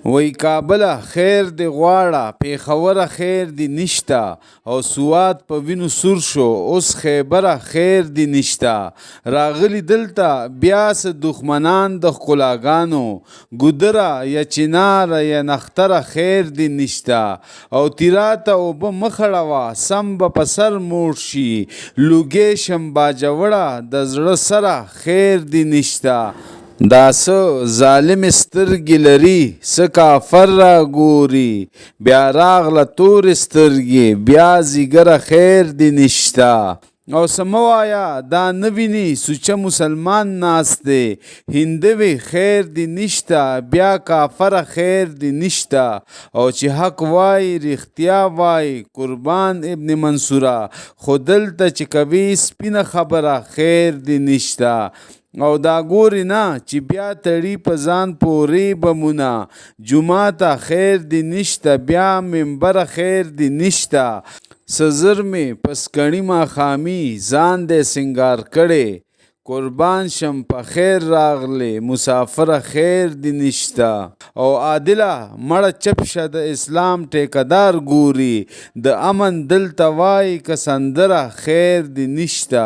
وایي کابله خیر دې غواړه، پېښوره خیر دې نشته، او سوات په وینو سور شو اوس خیبره خیر دې نشته. راغلي دلته بیا څه دښمنان د ښکلاګانو، ګودره یا چناره یا نښتره خیر دې نشته. او تیرا ته اوبه مه خړوه سم به په سر موړ شي، لوګی شم باجوړه د زړه سره خیر دې نشته. دا څه ظالمې سترګې لري څه کافر را ګوري، بیا راغله تورې سترګې بیا ځیګره خیر دې نشته. او څه مه وایه دا نه ویني سوچه مسلمان ناست دی، هندوې خیر دې نشته بیا کافره خیر دې نشته. او چې حق وایي رښتیا وایي قربان ابن منصوره، خو دلته چې کوي سپینه خبره خیر دې نشته. او دا ګوري نه چې بیا تړي په ځان پورې بمونه، جوماته خیر دې نشته بیا منبره خیر دې نشته. څه زر مې په سکڼي ماښامي ځان دی سینګار کړی، قربان شم په خیر راغلې مسافره خیر دې نشته. او عادله مړه چپ شه د اسلام ټیکه دار ګوري، د امن دلته وایي که سندره خیر دې نشته.